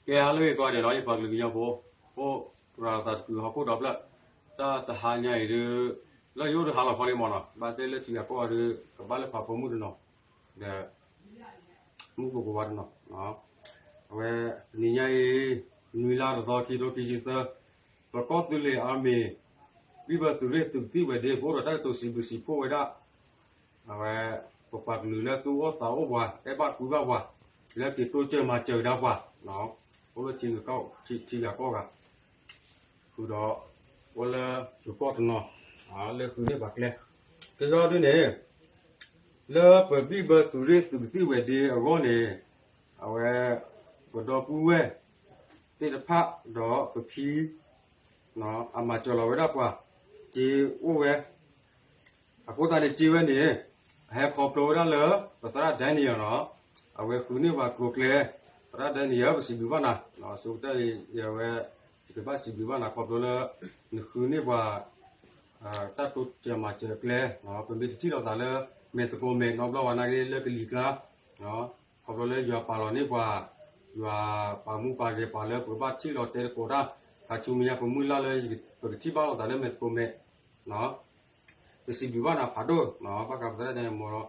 ကဲ ဟါလၢအဂ့ၤကိးဂၤဒဲးနီၤ ယပှၤကလုာ်ကညီဖိ အိၣ်ရၤသးတကုာ်ဟီၣ်ခိၣ်ဒီဖျၢၣ် တၢ်တဟါညါအံၤဒုး လၢယအိၣ်ဒုးဟါလီၤခီလံမ့ၢ်နီၤ ဘၣ်တဲလၢထံဂၤကီၢ်ဂၤဒုး ကဘၣ်လၢဖးဖိမုၣ်တနီၤ ဒီး မုၣ်ဖိကိးဝါတနီၤ အဝဲ တနံၤညါအံၤ နွံလါတသီ ခံကထိခံဆံသၢ ပကီၢ်သူလ့ၤအါမံၤ ဘံၣ်ဘၢသုးရ့ၣ်သုးကသံၣ်ဝဲၤဒ့ ပအိၣ်ဒီးတၢ်ကတိၤစံးဘျုးစံးဖှိၣ်ဝဲဒၣ် အဝဲ ပပှၤကလုာ်လၢသူၣ်အိၣ်သးအိၣ်ပှၤ အဲၣ်ဘၣ်ကွံဘၣ်ပှၤ လၢက့ၤတိစၢၤမၤစၢၤကဒါပှၤ အိၣ်လၢထံဂၤကီၢ်ဂၤ ဃုာ်ဒီး အိၣ်လၢယိၤကီၢ်တနီၤ လၢဃုာ်န့ၢ်ပှၤကျဲ ကယီဒုန့ၣ် လၢပဘံၣ်ဘၢသုးရ့ၣ်သုးကသံၣ်ဝဲၤဒ့အဂီၢ်န့ၣ် အဝဲ ပဒီပုၢ်ဝဲၢ်သ့ၣ်တဖၣ်ဒီးပဖံ အမၤစၢၤလီၤဝဲဒၣ်ပှၤ စ့အိၣ်ဝဲ အဃိသတးန့ၣ် စ့ဝဲန့ၣ် အဟဲခီဖျိဝဲဒၣ်လၢ ပသရၣ် Daniel နီၤ အဝဲဃုာ်န့ၢ်ပှၤကျိၤကျဲ သရၣ် Daniel ပစံးဘျုးဘၣ်နၤ ဆိကတၢၢ်အံၤ အဝဲ ယကဘၣ်စံးဘျုးဘၣ်နၤခီဖျိလၢ နဃုာ်န့ၢ်ပှၤ တၢ်တိစၢၤမၤစၢၤကျဲ ပမ့ၢ်တထံၣ်လိာ်သးလၢ မဲာ်သကိးမဲာ် နီတဘျီဝဲနာ်က့လၢကလံၤကျါ ခီဖျိလၢယွၤပာ်လီၤန့ၢ်ပှၤ ယွၤပာ်မူပာ်ဂဲၤပှၤလၢပကဘၣ်ထံၣ်လိာ်တဲသကိးတၢ် ခါဆူမဲာ်ညါပမုၢ်လၢ်လၢ ပကထံၣ်ဘၣ်လိာ်သးလၢမဲာ်သကိးမဲာ် ပစံးဘျုးဘၣ်နၤဖးဒိၣ် ဘၣ်ဃးပသရၣ် Daniel မ့ၢ်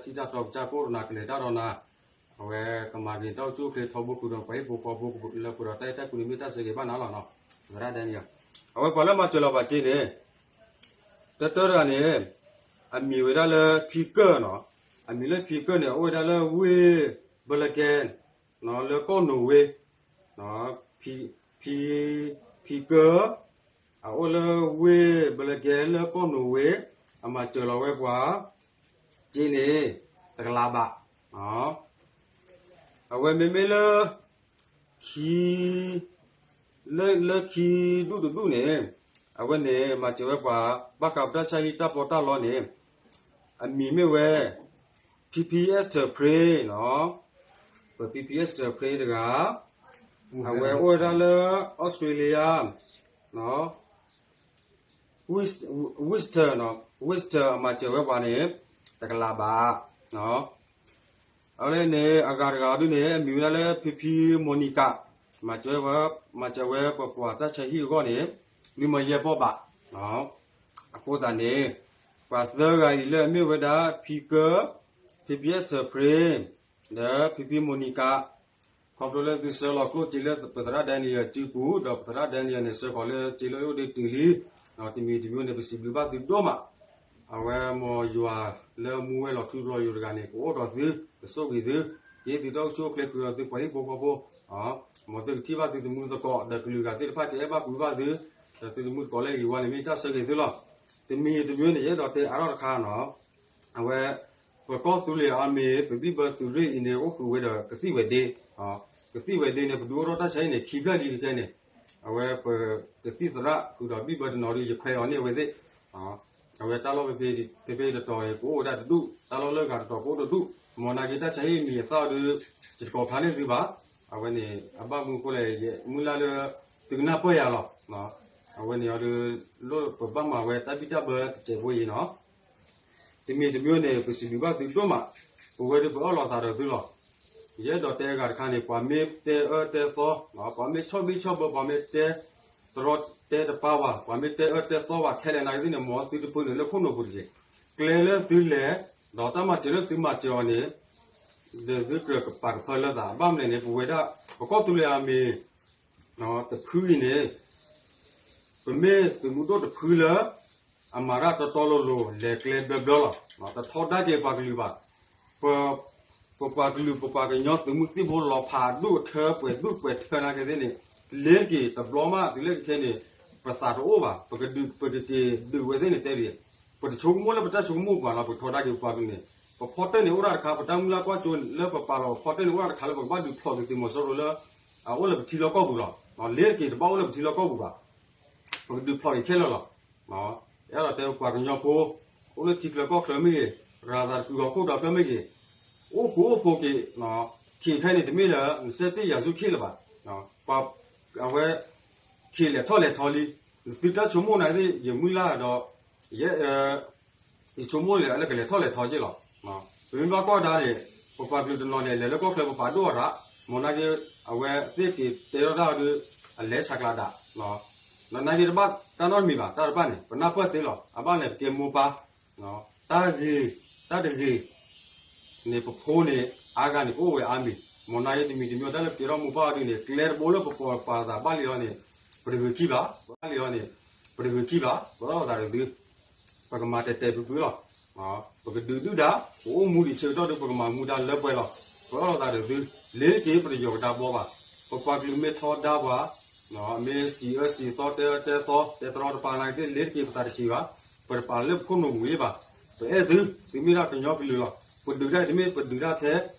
ဒီး တၢ်ထံၣ်တၢ်တီကစၢ်ကအိၣ်ဒီးနၤကလဲၤတၢ်ဒီးနၤ အဝဲကမၤဂ့ၤတၢ်အိၣ်ဆူၣ်အိၣ်ချ့ထီဘိဃုာ်ဒီး ပှၤဟံၣ်ဖိဃီဖိလၢပှဲၤဒီးတၢ်အဲၣ်တၢ်ကွံန့ၣ်မ့ၢ်တၢ်ဆၢဂ့ၤဘၣ်နၤလီၤနီၤ သရၣ် Daniel အဝဲပှၤလၢမၤစၢၤလီၤပှၤစ့န့ၣ် တၢတၢတဂၤန့ၣ် အမံၤဝဲဒၣ်လၢဖံကၢၢ်နီၤ အမံၤလၢဖံကၢၢ်န့ၣ် အအိၣ်ဝဲဒၣ်လၢဝ့ၢ်ဘလကဲ လၢကီၢ်နိၣ်ဝ့ ဖံ ဖံကၢၢ် အအိၣ်လၢဝ့ၢ်ဘလကဲလၢကီၢ်နိၣ်ဝ့ အမၤစၢၤလီၤဝဲပှၤ စ့န့ၣ် တကလးဘး အဝဲမ့မ့ၢ်လၢ ခံ လၢ လၢခံဒူၣ်တဒူၣ်န့ၣ် အဝဲန့ၣ် မၤစၢၤဝဲပှၤ ဘၣ်ဃးပတၢ်ဆါဟံၣ်တၢ်ပီးတၢ်လီန့ၣ် အမံၤမ့ၢ်ဝဲ ဖံဖံ Esther Pray နီၤ ပဖံဖံ Esther Pray တဂၤ အဝဲအိၣ်ဝဲဒၣ်လၢ အီစထြ့လယါ Worcester နီၤ Worcester အမၤစၢၤဝဲပှၤန့ၣ် တကလးဘး အဝဲန့ၣ် အဂၤတဂၤဒုန့ၣ် အမံၤဝဲဒၣ်လၢ ဖံဖံ Monica မၤစၢၤဝဲ မၤစၢၤဝဲပပှၤတၢ်ဆါဟံၣ်အဂီၢ်န့ၣ် လွံၢ်မၢယဲၢ်ပီၢ်ဘး အဃိသတးန့ၣ် ပှၤသၢဂၤအံၤလၢအမ့ၢ်ဝဲဒၣ် ဖံကၢၢ် ဖံဖံ Esther Pray ဒီး ဖံဖံ Monica ခီဖျိလၢသုဆှၢလီၤကျိၣ်စ့လၢပသရၣ် Daniel စုပူၤ ဒီးပသရၣ် Daniel န့ၣ် ဆှၢဃီၤလၢစ့လၢအအိၣ်ဒံးတုၤလံ တမံၤတမံၤန့ၣ် ပစံးဘျုးဘၣ်သုဒိၣ်မး အဝဲမ်ယွၤလၢမူဝဲလီၤထူလီၤယိာ်တဂၤန့ၣ် ကအိၣ်ဒီးသု ကဆိၣ်ဂ့ၤသု ကဟ့ၣ်သုတၢ်အိၣ်ဆူၣ်အိၣ်ချ့ဃုာ်ဒီးသုပှၤဟံၣ်ဖိဃီဖိ မ်သုကထံၣ်ဘၣ်သုသမူသကိး ဒီးကလုာ်ဂၤသ့ၣ်တဖၣ်ကအဲၣ်ဘၣ်ကွံဘၣ်သု ဒီးသုသမူသကိးလၢအဂ့ၤဝါန့ၣ် မ့ၢ်တၢ်ဆၢဂ့ၤသုလီၤ. တမံၤတမံၤန့ၣ် ယအဲၣ်ဒိးတဲအါထီၣ်တခါနီၤ အဝဲ ပကီၢ်သူလ့ၤအါမံၤ ပဘံၣ်ဘၢသုးရ့ၣ်အံၤန့ၣ် အိၣ်ဃုာ်ဝဲဒီးကသံၣ်ဝဲၤဒ့ ကသံၣ်ဝဲၤဒ့န့ၣ် ပဒုးအိၣ်ထီၣ်တၢ်ဆါဟံၣ်န့ၣ် ခံဖျၢၣ်လံခဲခဲန့ၣ် အဝဲပကသံၣ်သရၣ်ဃုာ်ဒီးဘံၣ်ဘၢတနီၤဒီး ယခွဲးလီၤန့ၢ်အဝဲသ့ၣ် အဝဲတၢ်လီၢ်ဖဲဖဲတတီၤန့ၣ် ကအိၣ်ဝဲဒၣ်တဒူၣ် တၢ်လီၢ်လၢဂၤတတီၤကအိၣ်တဒူၣ် မ်နာ်က့တၢ်ဆါဟံၣ်မံၤအသၣ်အီၤဒီး ယတကိးဖျါန့ၢ်သုဘၣ် အဝဲန့ၣ် အဘၣ်မူအဃိလဲၣ် ယမုၢ်လၢ်လၢ သုကနၢ်ပၢၢ်ယၤလီၤ. အဝဲန့ၣ်အီၤဒီး လိၣ်ပဘၣ်မၤဝဲတၢ်ဘံၣ်တၢ်ဘၢတစဲးဖိအံၤနီၤ တမံၤတမံၤန့ၣ် ပစံးဘျုးဘၣ်သုဒိၣ်မး ပဝဲဒၣ်ပအၢၣ်လီၤသးဒီးသုလီၤ. ယအဲၣ်ဒိးတဲအဂၤတခါန့ၣ် ပှၤမ့ၢ်တဲအၢတဲသီ ပှၤမ့ၢ်ဆီၣ်ဘံၣ်ဆီၣ်ဘၢ ပှၤမ့ၢ်တဲတရီတဲတပါပှၤ ပှၤမ့ၢ်တဲအၢတဲသီပှၤထဲလဲၣ်နာ်က့သ့ၣ်န့ၣ် မ်သုတပၢနုာ်လၢခိၣ်နူာ်ပူၤတက့ၢ်. ကျဲလၢသုလဲၤ ဒီးတၢ်မၤစၢၤလၢသုမၤစၢၤအီၤန့ၣ် ဒီးသုကြၢးကပာ်ကဖၢလၢသး ဘၣ်မနုၤလဲၣ်န့ၣ် ပဝဲဒၣ် ပကီၢ်သူလ့ၤအါမံၤ တဖုအံၤန့ၣ် ပမ့ၢ်သုးမုၢ်ဒိၣ်တဖုလၢ အမၤတၢ်တီတီလိၤလိၤ လဲၤကျဲဘျၢဘျၢလီၤ. တထီဒါက့ၤပှၤကလုာ်ဘၣ်. ပ ပပှၤကလုာ် ပပှၤကညီသုးမုၢ်သံၣ်ဘိလီၤဖးဒိၣ်အထၢ ပှဲၤဒိၣ်ပှဲၤထၢနာ်က့သ့ၣ်န့ၣ် လ့ၤတက့ၤတဘျီမး တုၤလၢခဲခဲန့ၣ် ပသးတအိၣ်ဘၣ်. ပကဒုး ပကက့ၤဒုးဝဲသ့ၣ်န့ၣ်တဲဒ် ပတဆိကမိၣ်လၢပတၢ်ဆိကမိၣ်ပှၤလီၤ ပထီဒါက့ၤပပှၤကလုာ်န့ၣ် ပဖီတၢၢ်န့ၣ်အိၣ်ဒၣ်တခါ ပတၢ်မုၢ်လၢ်ကွၢ်စိလၢပပာ်လီၤပဖီတၢၢ်န့ၣ်အိၣ်ဒၣ်တခါလၢပကဘၣ်ဒုးဖျိးက့ၤသုးမီၤစိရိၤလၢ အအိၣ်လၢပထံလီၢ်ကီၢ်ပူၤလီၤ. လ့ၤတက့ၤတဘၣ်အိၣ်လၢပထံလီၢ်ကီၢ်ပူၤဘၣ်. ပကဒုးဖျိးက့ၤခဲလၢာ်လီၤ. အဲၣ်ဒိးတဲပပှၤကညီဖိ အိၣ်လၢထံချၢကီၢ်ချၢမ့ၢ်ဂ့ၤ, ရၤသးတကုာ်ဟီၣ်ခိၣ်ဒီဖျၢၣ်မ့ၢ်ဂ့ၤ, အိၣ်ဃူအိၣ်ဖိးက့ၤ, ခ့ခဲအံၤန့ၣ် တမ့ၢ်လၢ နစဲးတ့ၢ်ယၤဆူၣ်ခ့လၢၤဘၣ်. ပှၤ အဝဲ ခ့လဲၤထီၣ်လဲၤထီလံ, နသုတၢ်ဆိကမိၣ်နာ်သ့ၣ် ယမုၢ်လၢ်ဒီး ယ ယဆိကမိၣ်လၢအလၢကလဲၤထီၣ်လဲၤထီက့ၢ်လီၤ. ပမ့ၢ်ဘၣ်ကွၢ်ဒါန့ၣ် ပပှၤကလုာ်တနီၤန့ၣ် လဲၤလၢကီၢ်ချၢပပာ်ဒိၣ်အီၤဒၣ် မ်နာ်က့ အဝဲသ့ၣ်က့ၤတဲထီၣ်တၢ်ဒီး အလဲၤဆးကျးဒၣ်, ဒီးနာ်က့တဘၣ်တၢ်နီတမံၤဘၣ်, တၢ်တဖၣ်န့ၣ် ပနၢ်ပၢၢ်သ့လီၤ. အဘၣ်လဲၣ် ပကဲမိၢ်ပၢ်, တၢ်ဂ့ၤ, တၢ်တဂ့ၤ န့ၣ် ပဖိန့ၣ် အါဂၤန့ၣ် ပအိၣ်ဝဲအါမံၤ, မ်နာ်က့တမံၤတမံၤ တၢ်လၢပကဲထီၣ်မိၢ်ပၢ်အီၤဒ်န့ၣ် ကျဲတဘိလၢပပိာ်ပာ်သးဘၣ်လံအီၤန့ၣ် ပတဂုာ်ခံဘၣ်, ဘၣ်လံအီၤန့ၣ် ပတဂုာ်ခံဘၣ်, ပအၢၣ်လီၤသးဒီးသု ပကမၤတဲာ်တဲာ်ဖုဖုလီၤ. ပကဒုးဒုၣ်ဒါ, ပအိၣ်မူဒံးဆၢကတီၢ်ဒီး ပကမၤမူဒါလၢပှဲၤလီၤ. ပအၢၣ်လီၤသးဒီးသု, လ့ၤတက့ၤ ပတယီၤကဒါဘီဘၣ်. ပပှၤကလုာ်မ့ၢ်ထီဒါပှၤ, မ့ၢ်စံးအၢစံးသီ တဲအၢတဲသီ တဲတရီတပါနာ်က့ လ့ၤတက့ၤပသးတဆံးဘၣ်, ပတပာ်လၢပခိၣ်နူာ်ပူၤလံဘၣ်. ပအဲၣ်သု, သုမ့ၢ်ဒၣ်ကညီကလုာ်လီၤ. ပဒုးတၢ်တမ့ၢ်ပဒုးတၢ်ထဲ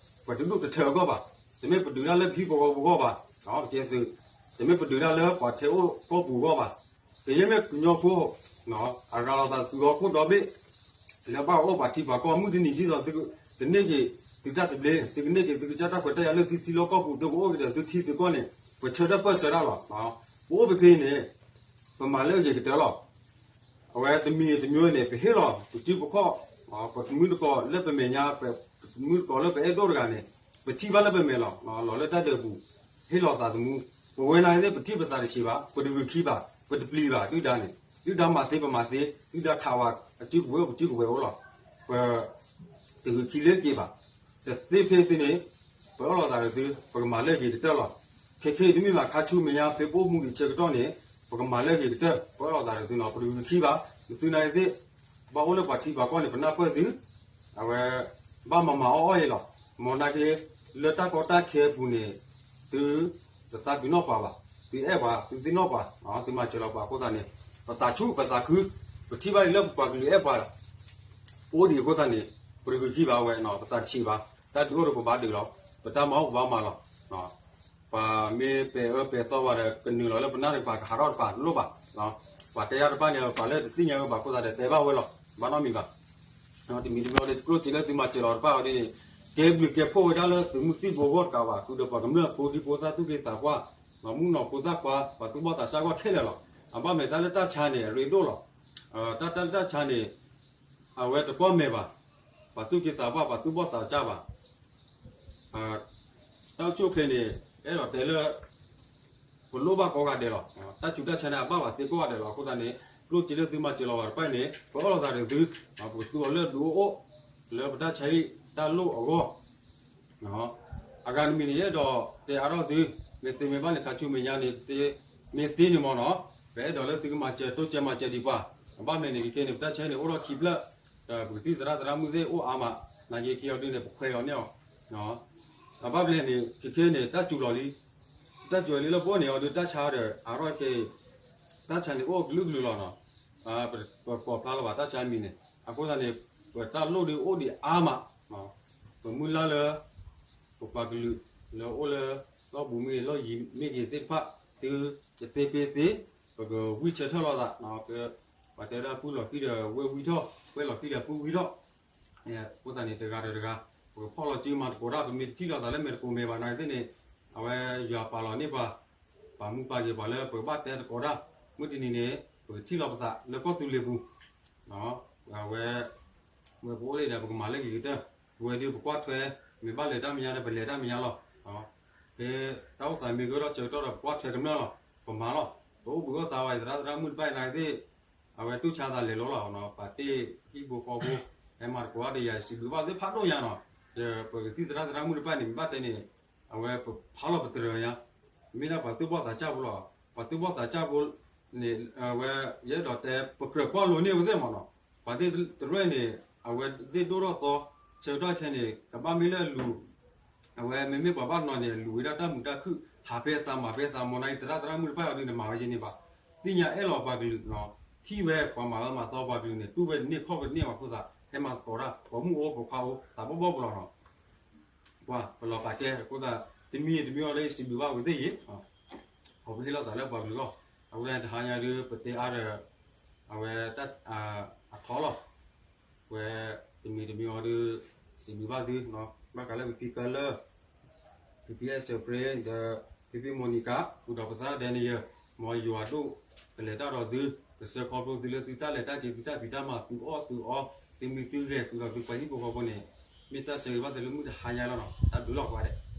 ပှၤတဒူၣ်တထၢအဂီၢ်ဘၣ်, တမ့ၢ်ပဒုးတၢ်လၢပဟံၣ်ပဂီၤပူၤအဂီၢ်ဘၣ်, ကဲသု, တမ့ၢ်ပဒုးတၢ်လၢပှၤထဲအိၣ်ကီၢ်ပူၤအဂီၢ်ဘၣ်. ကယဲၢ်မ့ၢ်ကညီဖိ အရၤလီၤသးသုဂီၤခိၣ်ဒီဘ့ၣ် လၢဘၣ်အိၣ်ပှၤထံပှၤကီၢ် မုၢ်တနံၤဒ်သိး သုကန့ၢ်က့ၤသုတၢ်သဘျ့, သုကန့ၢ်က့ၤသုကစၢ်တၢ်ခွဲးတၢ်ယာ်လၢသုထံလီၢ်ကီၢ်ပူၤ သုကအိၣ်က့ၤဒီးသုထံသုကီၢ်န့ၣ် ပဆၢထၢၣ်ပၢၢ်ဆၢတၢ်လီၤ. ပအိၣ်ဖဲဖဲအံၤန့ၣ် ပမၤလၢအဂ့ၤကတၢၢ်လီၤ. အဝဲတမံၤတမံၤန့ၣ် ပဟ့ၣ်လီၤပစုပခီၣ်, ပမုၢ်တကိးလၢပမဲာ်ညါ, ပမုၢ်တကိးလၢပအဲၣ်ဒိၣ်တဂၤန့ၣ် ပထံၣ်ဘၣ်လၢပမဲာ်လီၤ. လီၤလၢတၢ်ဒၢးပူၤ ဟ့ၣ်လီၤသးသမူ, ပဝဲနာ်က့သ့ၣ် ပထံၣ်ပသးတဆံးဘၣ်, ပတဂုာ်ခံဘၣ်, ပတပျံၤဘၣ် ဒုၣ်ဒါန့ၣ်, ဒုၣ်ဒါမၤသ့ပမၤသ့, ဒုၣ်ဒါခးဝဲ အစုကဝဲၤအိၣ် ပစုကဝဲၤအိၣ်လီၤ. ပတဂုာ်ခံလ့ၤတက့ၤဘၣ်. တသ့ဖဲသ့န့ၣ် ပအၢၣ်လီၤသးဒီးသု ပကမၤလၢအဂ့ၤကတၢၢ်လီၤ. ခဲခဲအံၤတမ့ၢ်ဘၣ် ခါဆူမဲာ်ညါ ဖဲပအိၣ်မူဒံးဆၢကတီၢ်န့ၣ် ပကမၤလၢအဂ့ၤကတၢၢ်, ပအၢၣ်လီၤသးဒီးသုနီၤ, ပတဂုာ်ခံဘၣ်. သုနာ်က့သ့ၣ် ဘၣ်အိၣ်လၢပှၤထံပှၤကီၢ်န့ၣ် ပနၢ်ပၢၢ်သု, အဝဲ ဘၣ်မၤမၤအီၣ်အီၣ်အံၤလီၤ. မ်နာ်က့ လၢတၢ်ကီတၢ်ခဲအပူၤန့ၣ် သုတသးပ့ၤနီၣ်ပှၤဘၣ်, သုအဲၣ်ပှၤ သုသ့ၣ်နီၣ်ပှၤ, သုမၤစၢၤလီၤပှၤအဃိသတးန့ၣ် ပသးဆူၣ်ပသးခု, ပထံၣ်ဘၣ်အံၤလၢပပှၤကလုာ်အဲၣ်ပှၤ ပအိၣ်ဒံးအဃိသတးန့ၣ် ပတဂုာ်ခံဘၣ်ဝဲ, ပသးတဆံးဘၣ်. တၢ်ဒုးအိၣ်ဒီးပဘၣ်ဒုးလီၤ, ပတၢ်မၤအိၣ်ပဘၣ်မၤလီၤ. ပှၤမ့ၢ်ပဲာ်အၢပဲာ်သီဝဲဒီး ကနုာ်လီၤလၢပနၢ်တကပၤ ကဟးထီၣ်တကပၤတလိၣ်ဘၣ်. ပှၤတဲယၤတဖၣ်န့ၣ် ပှၤလၢတသ့ၣ်ညါဝဲဘၣ်အဃိသတးဒီး တဲဘၣ်ဝဲလီၤ, ဘၣ်နီတမံၤဘၣ်. တမံၤတမံၤအံၤ ကျိၣ်စ့လၢသုမၤစၢၤလီၤတဖၣ်အံၤန့ၣ် ကဲဘျုးကဲဖှိၣ်ဝဲဒၣ်လၢသုးမုၢ်သံၣ်ဘိအဂီၢ်တကးဘၣ်, ဃုာ်ဒီးပှၤကမျၢၢ်ဖိဒံဖိသၣ်သူၣ်က့သးပှၢ်, မုၣ်ကနီၤဖိသၣ်ခွါ ပှၤသူၣ်ဘီၣ်သးစၢ်အဂီၢ်ခဲလၢာ်လီၤ. အဘၣ်မ့ၢ်တၢ်လၢတၢ်ဆါန့ၣ် အရ့ဒိၣ်လီၤ. တၢ် တၢ်လၢတၢ်ဆါန့ၣ် အဝဲတကွၢ်မဲာ်ဘၣ်, ပှၤသူၣ်က့သးပှၢ် ပှၤသူၣ်ဘီၣ်သးစၢ်ဘၣ်. တၢ်အိၣ်ဆူၣ်အိၣ်ချ့န့ၣ် အဲၣ်ဒိးတဲလၢ ပလိၣ်ဘၣ်ကိးဂၤဒဲးလီၤ. တၢ်ဆူးတၢ်ဆါန့ၣ် အဘၣ်ဘၣ်သ့ကိးဂၤဒဲးလီၤ. အဃိသတးန့ၣ် ကျိၣ်စ့လၢသုမၤစၢၤလီၤဘၣ်တဖၣ်န့ၣ် ပအၢၣ်လီၤသးဒီးသု, ပကသူအီၤလၢဒုးအိၣ်အိၣ် လၢပတၢ်ဆါဟံၣ်တၢ်လိၣ်အဂီၢ် အဂၤတမံၤန့ၣ် ယအဲၣ်ဒိးတဲအါထီၣ်သု, မ့ၢ်သ့မ့ၢ်ဘၣ်န့ၣ် ခါဆူမဲာ်ညါန့ၣ် မ့ၢ်သ့န့ၣ်မ့ၢ်နီၤ, ပအဲၣ်ဒိးလၢသုကမၤစၢၤတိစၢၤမၤစၢၤဒံးပှၤ, အဘၣ်မ့ၢ်န့ၣ် ခဲခဲန့ၣ် ပတၢ်ဆါဟံၣ်န့ၣ် အိၣ်ထီၣ်ခံဖျၢၣ်, ပကသံၣ်သရၣ်သရၣ်မုၣ်သ့ၣ်အိၣ်အါမး, နာ်က့ခံအီၤဒုန့ၣ် ပခွဲးအီၤန့ၢ်အီၤ, အဘၣ်မ့ၢ်န့ၣ် ခဲခဲန့ၣ် တၢ်စူၤလီၤလံ, တၢ်စူၤလီၤလံလၢပအိၣ်န့ၣ်အီၤဒု တၢ်ဆါဒီး အါထီၣ်ခဲအံၤ, တၢ်ဆါန့ၣ်အိၣ်ကလုာ်ကလုာ်လီၤနီၤ, ပကိးဖျါလီၤဘၣ်တၢ်ဆါမံၤန့ၣ်, အဃိသတးန့ၣ် ပတၢ်လိၣ်ဒုအိၣ်ဒံးအါမး, ပမုၢ်လၢ်လၢ ပပှၤကလုာ်လၢအိၣ်လၢ လီၢ်ဘူးမ့ၢ်ဂ့ၤ လီၢ်ယံၤမ့ၢ်ဂ့ၤသ့ၣ်တဖၣ် သုတသ့ဖဲသ့, ပကဝံၢ်ဆၢထၢၣ်လိာ်သး, ပှၤတဲဒၣ်ပုၢ်လီၤဃံၤဒီးဝဲၢ်ဝံထီၣ်, ဝဲၢ်လီၤဃံၤဒီးပုၢ်ဝံထီၣ်, အဃိသတးန့ၣ် တဂၤဒီးတဂၤ ပကဖီၣ်လီၤစုမၤသကိးတၢ်, ပမ့ၢ်တထံၣ်လိာ်သးလၢမဲာ်သကိးမဲာ်ဘၣ် နာ်က့သ့ၣ်န့ၣ်, အဝဲယွၤပာ်လီၤန့ၢ်ပှၤ, ပာ်မူပာ်ဂ့ၤပှၤလၢပကဘၣ်တဲသကိးတၢ်, မုၢ်တနံၤန့ၣ် ပကထံၣ်လိာ်ပသးလၢကီၢ်သူလ့ၤပူၤ, အဝဲ မ့ၢ်ပအိၣ်လၢဒီး ပကမၤလၢအဂ့ၤကတၢၢ်, ပဝဲဒုးပကွၢ်ထွဲ, မ့ၢ်ဘၣ်လဲၤတၢ်မဲာ်ညါဒီး ပလဲၤတၢ်မဲာ်ညါလီၤ. ဖဲတၢ်အိၣ်သးမ့ၢ်ဂ့ၤထီၣ်ဆၢကတီၢ်ဒီး ပကွၢ်ထွဲကမျၢၢ်လီၤ, ပမၤလီၤ, ပအိၣ်ဘှံးအိၣ်သါဝဲ သရၣ်သရၣ်မုၣ်တဖၣ်နာ်က့သ့ၣ်, အဝဲတူၢ်ဆါသးလဲၤလိၤလီၤ, ပာ်တ့ၢ်ဟံၣ်ဖိဃီဖိ, ဟဲမၤသကိးတၢ်ဒီးယၤ စံးဘျုးဘၣ်သ့ၣ်ဖးဒိၣ်ညါနီၤ, ပကသံၣ်သရၣ်သရၣ်မုၣ်တဖၣ်န့ၣ် မ့ၢ်ဘၣ်တဲန့ၣ်, အဝဲပဖးလီၤပတြၢၤညါ, မ့ၢ်ဒၣ်ပှၤသူၣ်ဘီၣ်သးစၢ်ဖိလီၤ, ပှၤသူၣ်ဘီၣ်သးစၢ်ဖိန့ၣ် အဝဲ ယအဲၣ်ဒိးတဲ ပကြၢးကွၢ်လိန့ၢ်ဝဲသ့ၣ်မးနီၤ, ပှၤသ့ၣ်တရၢၣ်န့ၣ် အဝဲသ့ၣ်ဒိၣ်ထီၣ်သီ, ဆၢကတီၢ်ခဲအံၤန့ၣ် ကဘၣ်မ့ၢ်လၢအလူၤ, အဝဲမ့မ့ၢ်ပှၤဘၣ်နီၤန့ၣ် လူၤဝဲဒၣ်တၢ်မုာ်တၢ်ခုၣ်, ဟးဖဲအသးမၤဖဲအသး မ်နာ်က့ သရၣ်သရၣ်မုၣ်တဖၣ်အံၤဒုးန့ၣ် မၤဝဲယဲန့ၣ်ဘၣ်, သ့ၣ်ညါအဲၣ်လီၤပှၤကလုာ်နီၤ, ထံၣ်ဝဲပှၤမၤအၢမၤသီပှၤကလုာ်န့ၣ် တူၢ်ဝဲတန့ၢ်ခီၣ်ဝဲတန့ၢ်ဘၣ်အဃိသတး ဟဲမၤသကိးတၢ်, ပိာ်မုၣ်အိၣ်ပိာ်ခွါအိၣ် သးဘီၣ်ဘီၣ်ပလီၢ်နီၤ ပှၤပလီၤပာ်ကဲအဃိသတး တမံၤတမံၤအံၤလၢယစံးဘျုးဘၣ်ဝဲသ့ၣ်ယဲၢ်, အဝဲဟ့ၣ်လီၤသးလၢပှၤကလုာ်လီၤ, အဃိသတးတဟါညါဒုး ပတဲအါဒီး အဝဲ အထီလီၤ, ဝဲ တမံၤတမံၤအံၤဒုး စံးဘျုးဘၣ်သု, ဘၣ်ဃးလၢပဖံကလၢာ် ဖံဖံအဲၣ်စၢးပြ့ ဒီး ဖံဖံမိၤနံၤကါ ဃုာ်ဒီးပသရၣ်ဒဲနယၢၤ, မ်ယွၤဒိၣ် ကလဲၤတၢ်ဒီးသု, ကစၢ်ခီဖျိသုလၢသုတၢ်လဲၤတၢ်က့ၤ သုတၢ်ဖံးတၢ်မၤ သုအီၣ်သုအီ သုမံသုဂဲၤ ဃုာ်ဒီးသုပှၤဟံၣ်ဖိဃီဖိန့ၣ် မ့ၢ်တၢ်ဆၢဂ့ၤဘၣ်သုလၢမုၢ်တဟါညါလီၤနီၤ, တၢ်ဘျုးလီၤပှၤဒဲး.